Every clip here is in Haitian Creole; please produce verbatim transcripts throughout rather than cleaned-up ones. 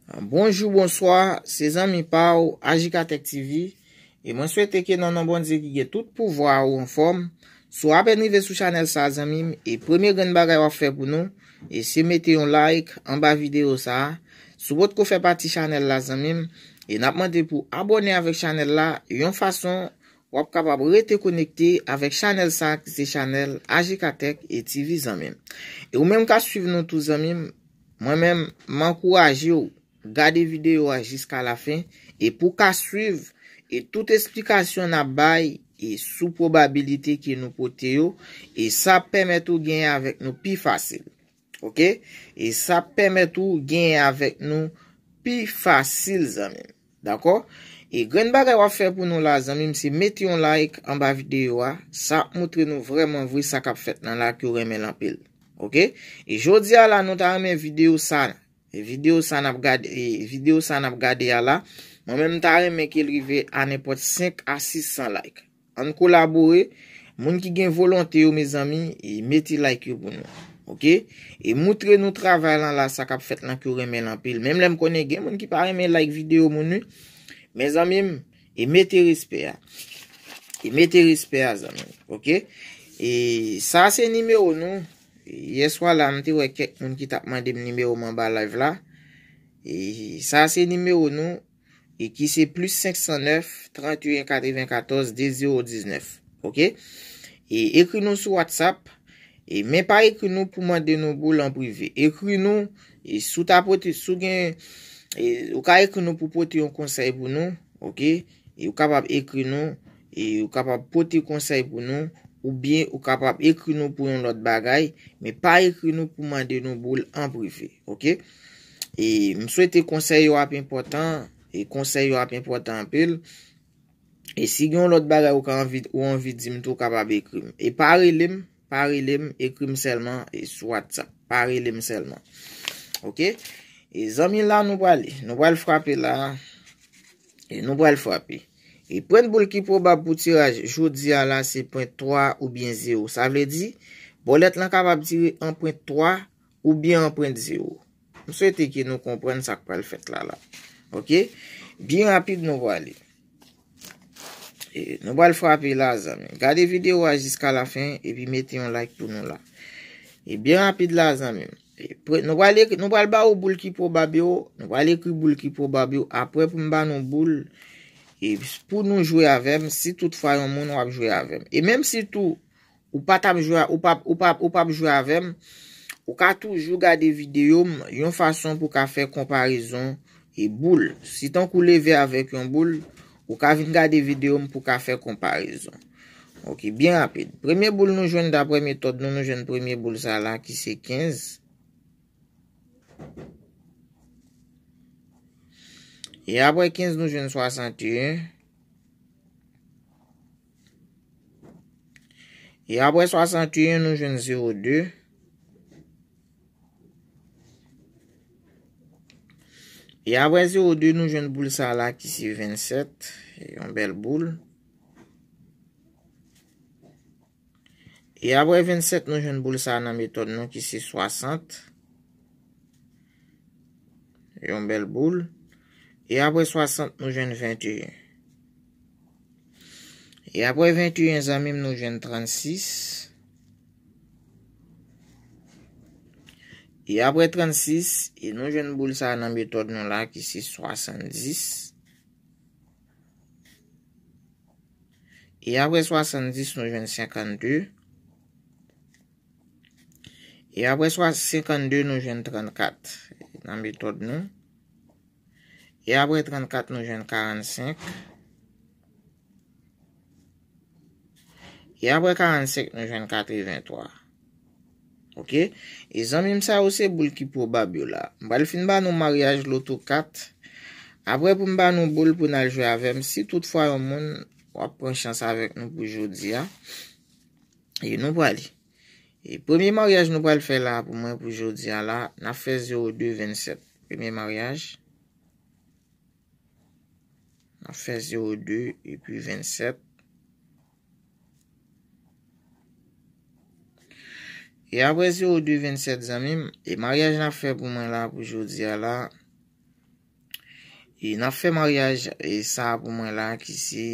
Bonjou, bonswa, se zanmi pa w, Ajikatèk T V, e mwen swete ke nan non Bondye ki gen tout pouvwa ou anfòm. Si w apèn rive sou chanèl sa, zanmi m, e premye grenn bagay w ap fè pou nou, e se mete yon like anba videyo sa a. Si w potko fè pati chanèl la, zanmi m, e n ap mande pou abòne avèk chanèl la, yon fason w ap kapab rete konekte avèk chanèl sa a ki se chanèl Ajikatèk e T V, zanmi m. E ou menm k ap swiv nou tou, zanmi m, mwen menm, m ankouraje w gade videyo a jiska lafen, e pou w ka swiv e tout esplikasyon n ap bay e sou pwobabilite ke nou pote yo, e sa ap pèmèt ou genyen avèk nou pi fasil. Oke? E sa ap pèmèt ou genyen avèk nou pi fasil, zanmi m. Dakò? E grenn bagay w ap fè pou nou la, zanmi m, se mete yon like anba videyo a. Sa ap montre nou vrèman vre sa k ap fèt nan la ke w renmen l anpil. Oke? E jodi a la, nou ta renmen videyo sa. E videyo sa n ap gade, e videyo sa n ap gade a la, mwen menm m ta renmen ke l rive a nenpòt senk a sis san like. Ann kolabore, moun ki gen volonte yo, mezanmi, e mete like yo pou nou. Oke? E moutre nou travay lan la, sa k ap fèt lan ke w renmen l anpil. Menm lè m konnen gen moun ki pa renmen like videyo moun wi. Men zanmi m, e mete respè a. E mete respè a, zanmi m. Oke? E sa se nimewo nou. Yè swa la, m te wè kèk moun ki t ap mande m nimewo m anba live la. E sa se nimewo nou. E ki se plis senk san nèf, trant en, katrevenkatòz, de zewo diznèf. Oke? E ekri nou sou WhatsApp. E men pa ekri nou pou mande nou boul an prive. Ekri nou, e si w ta pote, si w gen, e ou ka ekri nou pou pote yon konsèy pou nou. Oke? E ou kapab ekri nou, e ou kapab pote konsèy pou nou, oubyen ou kapab ekri nou pou yon lòt bagay, men pa ekri nou pou mande nou boul an prive, oke? E m swete konsèy yo ap enpòtan, e konsèy yo ap enpòtan anpil. E si gen yon lòt bagay ou ka anvi, ou anvi di m tou, ou kapab ekri m. E pa rele m, pa rele m, ekri m sèlman, e sou WhatsApp. Pa rele m sèlman. Oke? E zanmi, la nou prale. Nou pral frape la. E nou pral frape. E pwen boul ki pwobab pou tiraj jodi a la se pwen twa oubyen zewo. Sa vle di, bòlèt lan kapab tire an pwen twa oubyen an pwen zewo. M swete ke nou konprann sa k pral fèt la la. Oke? Byen rapid nou prale. E, nou pral frape la, zanmi. Gade videyo a jiska lafen, epi mete yon like pou nou la. E byen rapid la, zanmi. E, pre-, nou pral ekri, nou pral ba ou boul ki pwobab yo, nou pral ekri boul ki pwobab yo, apre pou m ba nou boul, e pou nou jwe avè m, si toutfwa yon moun w ap jwe avè m. E menm si tou, ou pa t ap jwe, ou p ap, ou p ap, ou p ap jwe avè m, ou ka toujou gade videyo m yon fason pou ka fè konparezon e boul. Si tankou leve avèk yon boul, ou ka vin gade videyo m pou ka fè konparezon. Oke, byen rapid. Premye boul nou jwenn daprè metòd nou, nou jwenn premye boul sa la ki se kenz. E apre kenz, nou jwenn swasanteyen. E apre swasanteyen, nou jwenn zewo de. E apre zewo de, nou jwenn boul sa la ki se vennsèt. Yon bèl boul. E apre vennsèt, nou jwenn boul sa nan metòd nou ki se swasant. Yon bèl boul. E apre swasant, nou jwenn venteyen. E apre venteyen, zanmi m, nou jwenn trannsis. E apre trannsis, e nou jwenn boul sa nan metòd nou la ki se swasanndis. E apre swasanndis, nou jwenn senkannde. E apre swa-, senkannde, nou jwenn trannkat nan metòd nou. E apre trannkat, nou jwenn karannsenk. E apre karannsenk, nou jwenn katrevenntwa. Oke? E zanmi m, sa yo se boul ki pwobab yo la. M pral fin ba nou maryaj loto kat. Apre pou m ba nou boul pou n al jwe avè m, si toutfwa yon moun w ap pran chans avèk nou pou jodi a. E nou prale. E premye maryaj nou pral fè la pou mwen pou jodi a la, n ap fè zewo de vennsèt. Premye maryaj. N ap fè zewo de epi vennsèt. E apre zewo de vennsèt, zanmi m, e maryaj n ap fè pou mwen la pou jodi a la, E n ap fè maryaj e sa pou mwen la ki se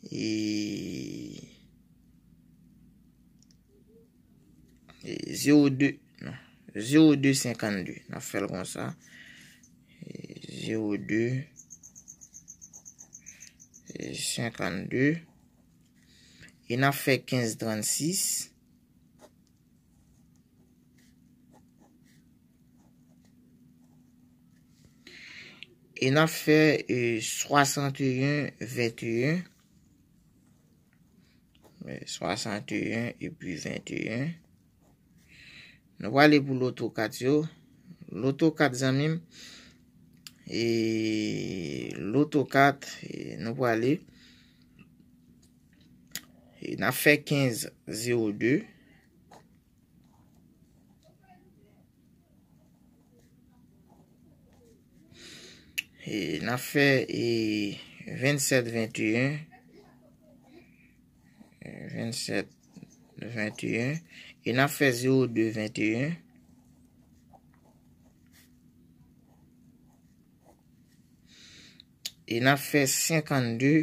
e, e zewo de, non, zewo de senkannde. N ap fè l konsa. E zewo de, e senkannde. E n ap fè kenz trannsis. E n ap fè e, swasanteyen venteyen. E, swasanteyen epi venteyen. Nou prale pou loto kat yo. Loto kat, zanmi m. E loto kat, e nou prale. E n ap fè kenz zewo de. E n ap fè e, vennsèt venteyen. E vennsèt venteyen. E n ap fè zewo de venteyen. E n ap fè senkannde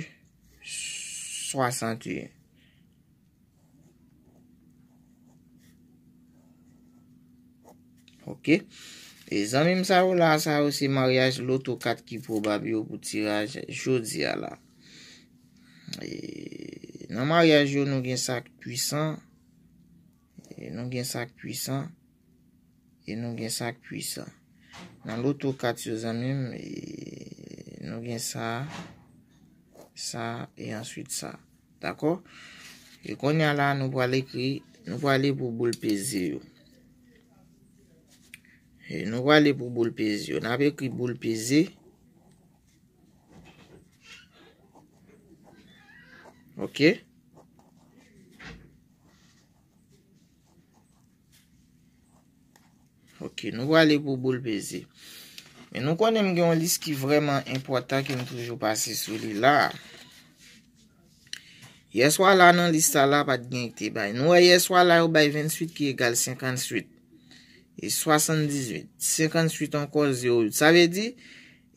swasanteyen. Ok. E zanmi m sa yo la, sa yo se maryaj loto kat ki pwobab yo pou tiraj jodi a la. E nan maryaj yo, nou gen sa k pwisan. E nou gen sa k pwisan. E nou gen sa k pwisan. Nan loto kat yo, zanmi m, e nou gen sa, sa, e answit sa. Dakò? E kounye a la, nou pral ekri, nou prale pou boul peze yo. E nou prale pou boul peze yo. N ap ekri boul peze. Ok. Ok, nou prale pou boul peze. Men nou konnen m gen yon lis ki vrèman enpòtan ke m toujou pase sou li la. Yèswa la nan lis sa la, pa t gen ki te bay. Nou wè yèswa la, yo bay vennswit ki egal senkannswit. E swasanndizwit. Senkannswit ankò zewo uit. Sa vle di,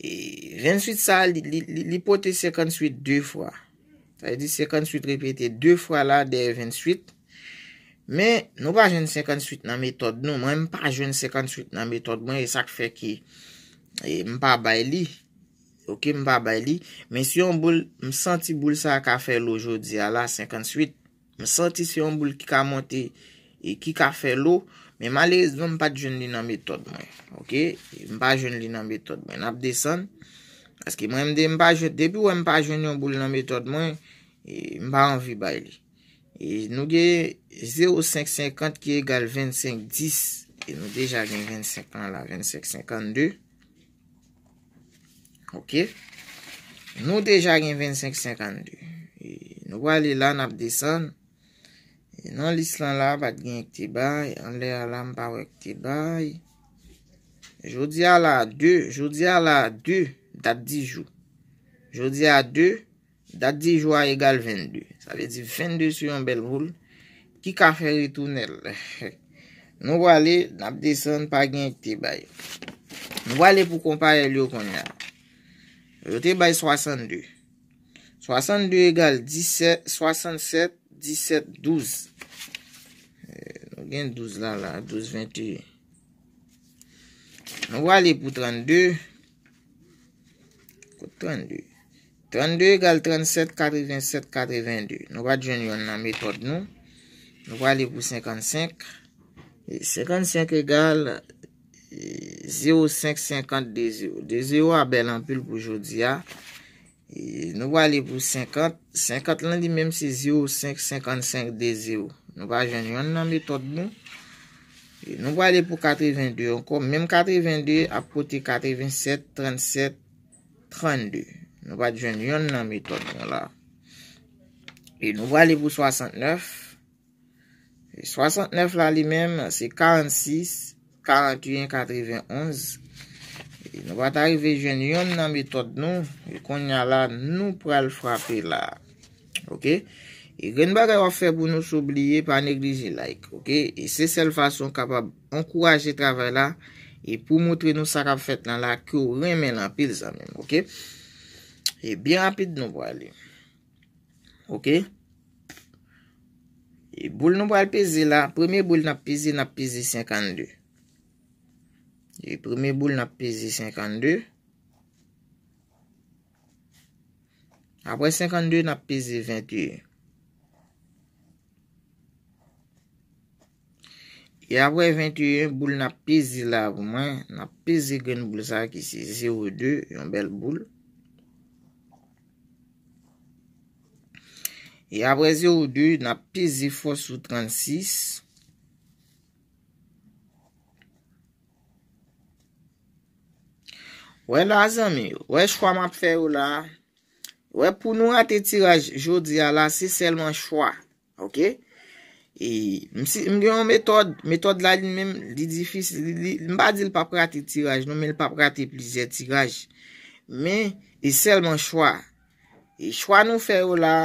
e vennswit sa, li, li, li, li pote senkannswit de fwa. Sa vle di senkannswit repete de fwa la dèyè vennswit. Men, nou pa jwenn senkannswit nan metòd nou. Mwen, m pa jwenn senkannswit nan metòd mwen, e sa k fè ke e, m pa bay li. Ok, m pa bay li. Men si yon boul, m santi boul sa a ka fè lo jodi a la, senkannswit. M santi se yon boul ki ka monte e ki ka fè lo, men malerezman, m pa t jwenn li nan metòd mwen. Ok? M pa jwenn li nan metòd mwen. N ap desann. Paske mwen, m de, m pa jwenn, depi w wè m pa jwenn yon boul nan metòd mwen, e, m pa anvi bay li. E nou gen zewo senk senkant ki egal vennsenk dis. E nou deja gen vennsenk lan la, vennsenk senkannde. Ok. Nou deja gen vennsenk senkannde. E nou prale la, n ap desann. E nan lis lan la, pa t gen ki te bay. Anlè a la, m pa wè ki te bay. Jodi a la, de. Jodi a la, de. Dat di jou. Jodi a, de. Dat di jou a egal vennde. Sa vle di vennde se yon bèl boul ki ka fè retounen l. Nou prale, n ap desann, pa gen ki te bay. Nou prale pou konpayèl yo kounye a. Yo te bay swasanndde. Swasanndde egal disèt, swasannsèt, disèt, douz. E, nou gen douz la, la, douz, venteyen. Nou prale pou trannde. Kot trannde? Trannde egal trannsèt, katrevensèt, katrevenndi. Nou pa t jwenn yonn nan metòd nou. Nou prale pou senkannsenk. E senkannsenk egal, e, zewo senk senkant de zewo. De zewo a bèl anpil pou jodi a. E nou prale pou senkant. Senkant lan li menm se zewo senk senkannsenk de zewo. Nou pa jwenn yonn nan metòd nou. E nou prale pou katrevende ankò. Menm katrevende ap pote katrevensèt, trannsèt, trannde. Nou pa t jwenn yonn nan metòd nou la. E nou prale pou swasantnèf. E swasantnèf la li menm, se karannsis, karanteyen, katrevenonz. E nou pa ta rive jwenn yonn nan metòd nou. E kounye a la, nou pral frape la. Ok? E grenn bagay w ap fè pou nou, san bliye, pa neglije like. Ok? E se sèl fason w kapab ankouraje travay la E pou montre nou sa k ap fèt nan la, ke w renmen l anpil, zanmi m, oke? E byen rapid, nou prale. Oke? E boul nou pral peze la, premye boul n ap peze, n ap peze senkannde. E premye boul n ap peze senkannde. Apre senkannde, n ap peze venteyen. E apre venteyen, boul n ap peze la pou mwen, n ap peze grenn boul sa ki se zewo de, yon bèl boul. E apre zewo de, n ap peze fò sou trannsis. Wè la, zanmi, wè chwa m ap fè yo la. Wè, pou nou rate tiraj jodi a la, se sèlman chwa. Oke? E m si, m gen yon metòd, metòd la li menm, li difisil, li, li, m pa di l p ap rate tiraj, non, men l p ap rate plizyè tiraj. Men, e sèlman chwa. E chwa nou fè yo la,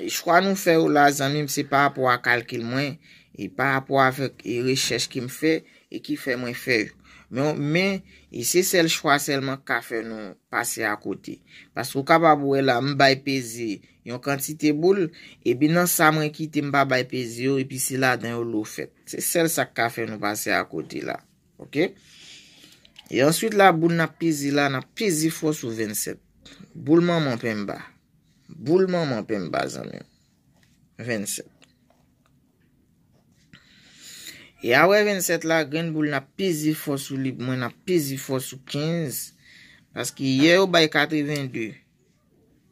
e chwa nou fè yo la, zanmi m, se pa rapò a kalkil mwen, e pa rapò avèk, e rechèch ke m fè, e ki fè mwen fè yo. Men, men, e se sèl chwa sèlman k ka fè nou pase akote. Paske w kapab wè la, m bay peze yon kantite boul, epi nan sa mwen kite, m pa bay peze yo, epi se ladan yo lo fèt. Se sèl sa k ka fè nou pase akote la. Oke? E answit la, boul n ap peze la, n ap peze fò sou vennsèt. Boul manman penba. Boul manman penba, zanmi m. Vennsèt. E apre vennsèt la, grenn boul n ap peze fò sou li, mwen n ap peze fò sou kenz. Paske yè yo bay katrevenn de.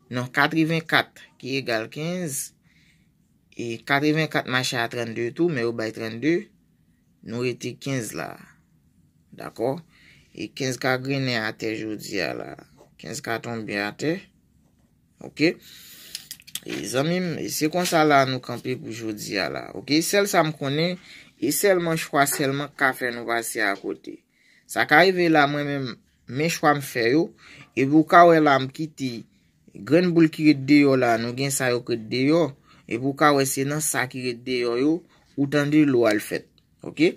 Non, katrevenkat ki egal kenz. E katrevenkat mache a trannde tou, men yo bay trannde. Nou rete kenz la. Dakò? E kenz ka grennen atè jodi a la. Kenz ka tonbe atè. Oke? E zanmi m, e se konsa la nou kanpe pou jodi a la. Oke? Sèl sa m konnen, e sèlman chwa sèlman k ka fè nou pase akote. Sa ka rive la, mwen menm, men chwa m fè yo, epi w ka wè la m kite grenn boul ki ret deyò la, nou gen sa yo k ret deyò, epi w ka wè se nan sa ki ret deyò yo, ou tande lo al fèt. Oke?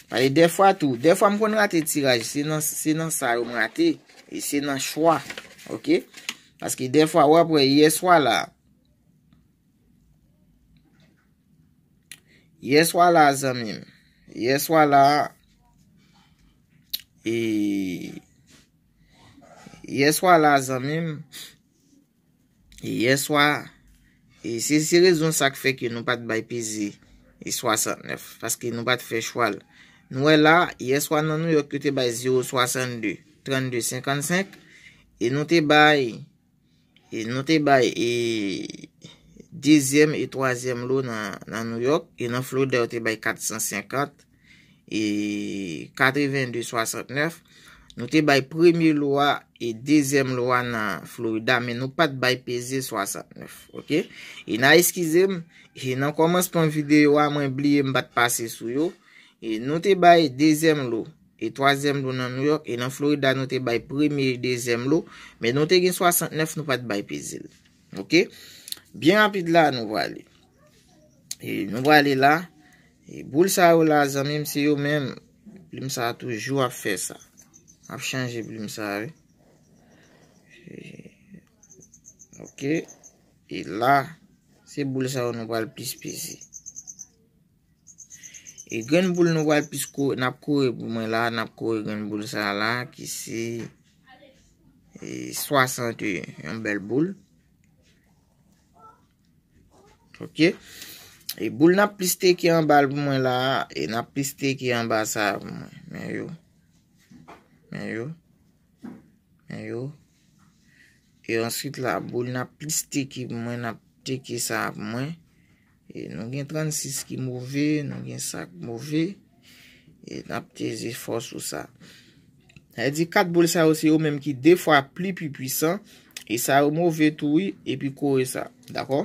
Paske dèfwa tou, dèfwa m konn rate tiraj, se nan, se nan sa yo m rate, e se nan chwa. Oke? Paske dèfwa, w ap wè yèswa la, yèswa la, zanmi m, yèswa la, e, yèswa la, zanmi m, e yèswa, e se, se rezon sa k fè ke nou pa t bay peze e swasantnèf, paske nou pa t fè chwa l. Nou wè la, yèswa nan Nouyòk, yo te bay zewo swasannde, trannde senkannsenk, e nou te bay, e nou te bay, e dezyèm e twazyèm lo nan, nan Nouyòk, e nan Florida, yo te bay katsansenkant, e katrevenn de swasantnèf. Nou te bay premye lo a e dezyèm lo a nan Florida, men nou pa t bay peze swasantnèf, oke? E n a eskize m, e nan kòmansman videyo a, mwen bliye m pa t pase sou yo. E nou te bay dezyèm lo e twazyèm lo nan Nouyòk, e nan Florida, nou te bay premye e dezyèm lo, men nou te gen swasantnèf, nou pa t bay peze l. Oke? Byen rapid la, nou prale. E nou prale la. E boul sa yo la, zanmi m, se yo menm. Plim sa toujou ap fè sa. Ap chanje plim sa, wi. E, oke. E la, se boul sa yo nou pral plis peze. E grenn boul nou pral plis ko-, n ap kore pou mwen la, n ap kore grenn boul sa la, ki se, e, swasanteyen, yon bèl boul. Oke. E boul n ap plis teke anba l pou mwen la, e n ap plis teke anba sa pou mwen. Men yo. Men yo. Men yo. E answit la, boul n ap plis teke pou mwen, n ap teke sa pou mwen. E nou gen trannsis ki move, nou gen sa k move. E n ap peze fò sou sa. Sa vle di kat boul sa yo, se yo menm ki de fwa pli, pli pwisan. E sa yo move tou, wi, epi kore sa. Dakò?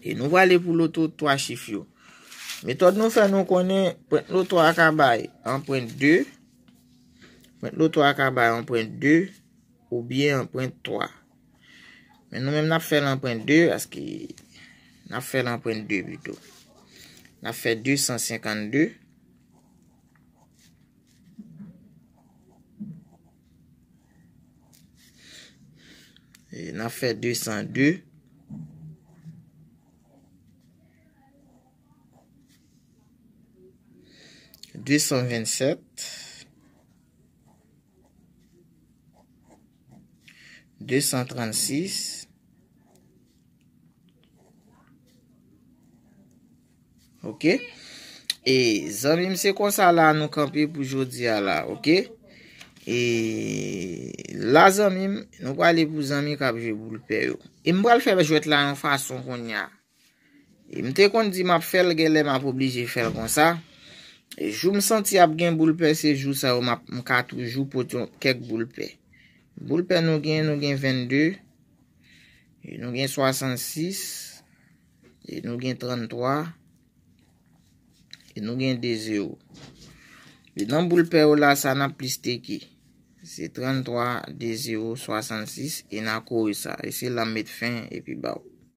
E nou prale pou loto twa chif yo. Metòd nou fè nou konnen, pwent loto a ka bay anprent de. Pwent loto a ka bay anprent de oubyen anprent twa. Men nou menm n ap fè l anprent de, paske n ap fè l anprent de pito. N ap fè de san senkannde. E n ap fè de san de. De san vennsèt. De san trannsis. Ok. E zanmi m, se konsa la nou kanpe pou jodi a la, ok? E la, zanmi m, nou prale pou zanmi k ap jwe boul pè yo. E m pral fè jwèt la yon fason kounye a. E m te konn di m ap fè l, genlè m ap oblije fè l konsa. E jou m santi ap gen boul pè, se jou sa yo m ap, m ka toujou pote yon, kèk boul pè. Boul pè nou gen, nou gen vennde, e nou gen swasannsis, e nou gen tranntwa, e nou gen de zewo. E nan boul pè yo la, sa n ap plis teke. Se tranntwa, de zewo, swasannsis, e n a kore sa. E se la m met fen, epi ba w.